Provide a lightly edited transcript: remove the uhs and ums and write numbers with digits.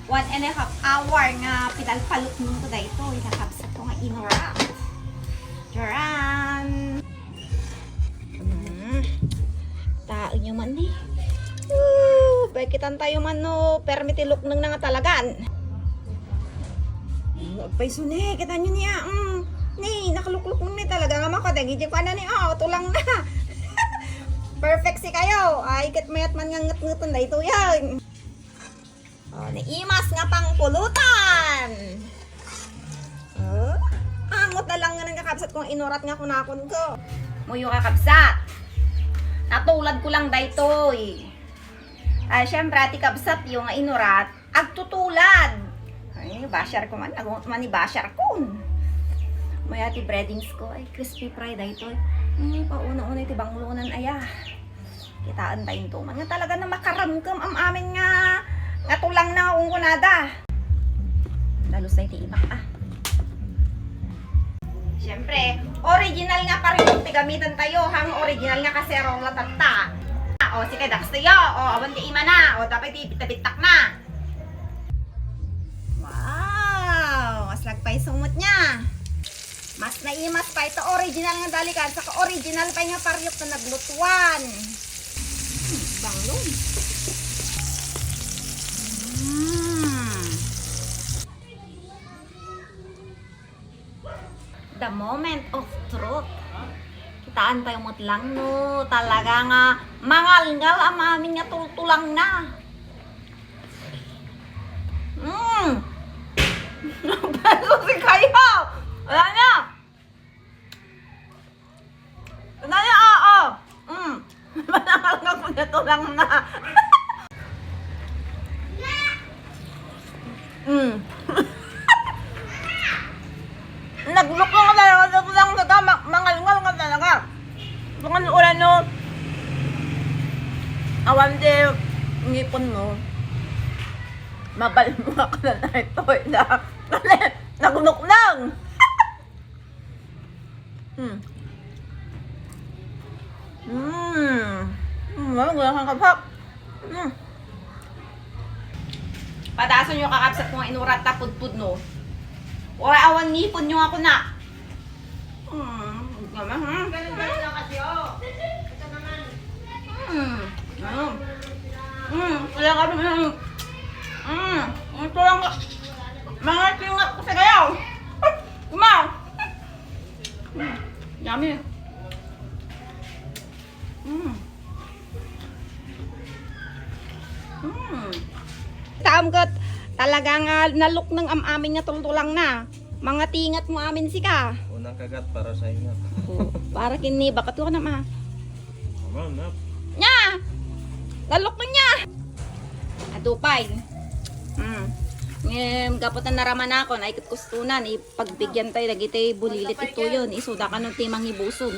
1.5 hour nga pinalpalok nung ko dahito. Ikakapsat ko nga inorap. Jaran! Tao nyo man eh. Bakitan tayo man no. Permitilok nang nga talagan. Agpaiso ni. Kita nyo niya. Ni, nakalukluk nung ni talaga nga makadagi. Di pa na ni. Tulang na. Perfect si kayo. Ay, kat mayat man nga ngat-ngatan dahito yan. Naimas nga pang pulutan. Angot na lang nga nang kakabsat kong inurat nga kunakon ko. Muyo kakabsat. Natulad ko lang daytoy. Siyempre, ati kabsat yung inurat, agtutulad. Ay, basyar ko man. Nagungot man ni basyar ko. May ati breadings ko. Ay, crispy fry daytoy. Pauna-una iti banglunan aya. Kitaan tayo to. Nga talaga na makaramkam am amin nga. Nga tulang na ungkunada. Dalos na iti ibak Siyempre, original nga pa rin yung tigamitan tayo. Hang original nga kaserola tata. Sige, dakas tayo. Awan ka ima na. Dapat ipitabitak na. Wow! Mas lagpay sumot niya. Mas naimas pa ito. Original nga dalikan. Saka original pa nga paryok na naglutuan. Banglong. The moment of truth. Kitaan tayo mutlang no. Talaga nga mangalngal ang amin nga tultulang na. Nagpeso si kayo. Wala na. Wala na, oo. Manangalngal ko na tulang na. Naglok lang talaga, mangalngal nga talaga. Kung ulan no, awan de ngipon mo, mabalma ka na ito. Naglok lang. Wala kang kapap. Padason yung kakapsat kong inurat na pudpud no. Wala awan ngipon nyo ako na. Ganun lang kasi Ito naman. Wala ka naman. Ito lang. Mga tingat ko sa gayaw. Kumaw. Yummy. Taamgot. Talagang naluk ng amin nga tultulang na. Mga tingat mo amin si ka. Unang kagat para sa inyo. Para kini bakat ko na ma. Aman na. Nya! Naluk na niya. Adupay. Gaputan naraman ako na ikot kustunan. Ipagbigyan tayo lagi tayo bulilit ito yun. Isuda ka ng timang ibuson.